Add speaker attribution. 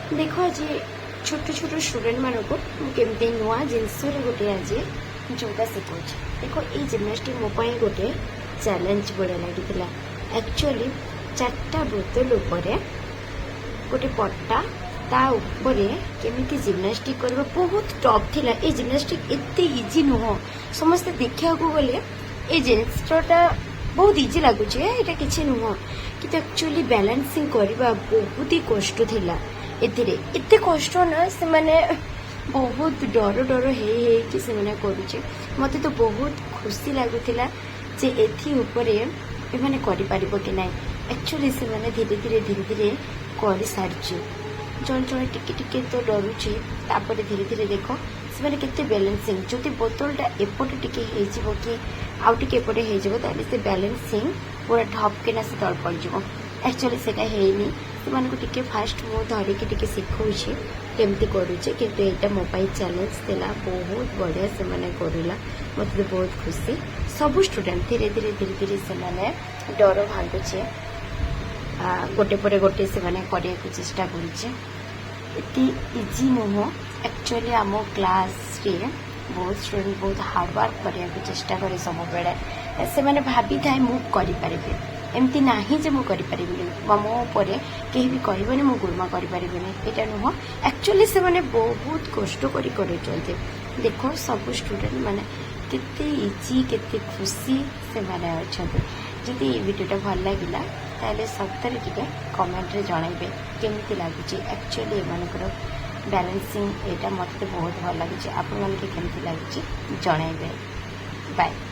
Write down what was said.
Speaker 1: ଦେଖ, ଆଜି ଛୋଟ ଛୋଟ ଷ୍ଟୁଡେଣ୍ଟମାନଙ୍କୁ ମୁଁ କେମିତି ନୂଆ ଜିନିଷରେ ଗୋଟେ ଆଜି ଯୋଗା ଶିଖଉଛି। ଦେଖ, ଏଇ ଜିମ୍ନାଷ୍ଟିକ୍ ମୋ ପାଇଁ ଗୋଟେ ଚ୍ୟାଲେଞ୍ଜ ଭଳିଆ ଲାଗିଥିଲା। ଆକ୍ଚୁଆଲି ଚାରିଟା ବୋତଲ ଉପରେ ଗୋଟେ ପଟା, ତା ଉପରେ କେମିତି ଜିମ୍ନାଷ୍ଟିକ୍ କରିବା ବହୁତ ଟଫ୍ ଥିଲା। ଏଇ ଜିମ୍ନାଷ୍ଟିକ୍ ଏତେ ଇଜି ନୁହଁ। ସମସ୍ତେ ଦେଖିବାକୁ ଗଲେ ଏଇ ଜିନିଷଟା ବହୁତ ଇଜି ଲାଗୁଛି, ଏଇଟା କିଛି ନୁହଁ, କିନ୍ତୁ ଆକ୍ଚୁଆଲି ବାଲାନ୍ସିଂ କରିବା ବହୁତ ହି କଷ୍ଟ ଥିଲା। ଏଥିରେ ଏତେ କଷ୍ଟ ନା, ସେମାନେ ବହୁତ ଡର ଡର ହେଇ ହେଇକି ସେମାନେ କରୁଛେ। ମୋତେ ତ ବହୁତ ଖୁସି ଲାଗୁଥିଲା ଯେ ଏଥି ଉପରେ ଏମାନେ କରିପାରିବ କି ନାହିଁ। ଆକ୍ଚୁଆଲି ସେମାନେ ଧୀରେ ଧୀରେ ଧୀରେ ଧୀରେ କରିସାରିଛି। ଜଣେ ଜଣେ ଟିକେ ଟିକେ ତ ଡରୁଛି, ତାପରେ ଧୀରେ ଧୀରେ ଦେଖ ସେମାନେ କେତେ ବାଲାନ୍ସିଂ। ଯଦି ବୋତଲଟା ଏପଟେ ଟିକେ ହେଇଯିବ କି ଆଉ ଟିକେ ଏପଟେ ହେଇଯିବ, ତାହେଲେ ସେ ବାଲାନ୍ସିଂ ପୁରା ଢପ୍ କିନା ସେ ତଳେ ପଡ଼ିଯିବ। ଆକ୍ଚୁଆଲି ସେଇଟା ହେଇନି। ସେମାନଙ୍କୁ ଟିକେ ଫାଷ୍ଟ ମୁଁ ଧରିକି ଟିକେ ଶିଖଉଛି କେମିତି କରୁଛି। କିନ୍ତୁ ଏଇଟା ମୋ ପାଇଁ ଚ୍ୟାଲେଞ୍ଜ ଥିଲା। ବହୁତ ବଢ଼ିଆ ସେମାନେ କରିଲା, ମୋତେ ତ ବହୁତ ଖୁସି। ସବୁ ଷ୍ଟୁଡେଣ୍ଟ ଧୀରେ ଧୀରେ ଧୀରେ ଧୀରେ ସେମାନେ ଡର ଭାଙ୍ଗୁଛେ। ଗୋଟେ ପରେ ଗୋଟେ ସେମାନେ କରିବାକୁ ଚେଷ୍ଟା କରୁଛେ। ଏତେ ଇଜି ନୁହଁ। ଆକ୍ଚୁଆଲି ଆମ କ୍ଲାସ୍ରେ ବହୁତ ଷ୍ଟୁଡେଣ୍ଟ ବହୁତ ହାର୍ଡ଼ୱାର୍କ କରିବାକୁ ଚେଷ୍ଟା କରେ ସବୁବେଳେ। ସେମାନେ ଭାବିଥାଏ, ମୁଁ କରିପାରିବି। ଏମିତି ନାହିଁ ଯେ ମୁଁ କରିପାରିବିନି ବା ମୋ ଉପରେ କେହି ବି କହିବନି, ମୁଁ ଗୁରୁମା କରିପାରିବିନି, ଏଇଟା ନୁହଁ। ଆକ୍ଚୁଆଲି ସେମାନେ ବହୁତ କଷ୍ଟ କରି କରୁଛନ୍ତି। ଦେଖ, ସବୁ ଷ୍ଟୁଡେଣ୍ଟ ମାନେ କେତେ ଇଜି, କେତେ ଖୁସି ସେମାନେ ଅଛନ୍ତି। ଯଦି ଏଇ ଭିଡ଼ିଓଟା ଭଲ ଲାଗିଲା, ତାହେଲେ ସତରେ ଟିକେ କମେଣ୍ଟରେ ଜଣାଇବେ କେମିତି ଲାଗୁଛି। ଆକ୍ଚୁଆଲି ଏମାନଙ୍କର ବାଲାନ୍ସିଂ ଏଇଟା ମୋତେ ତ ବହୁତ ଭଲ ଲାଗୁଛି। ଆପଣମାନଙ୍କୁ କେମିତି ଲାଗୁଛି ଜଣାଇବେ। ବାଏ।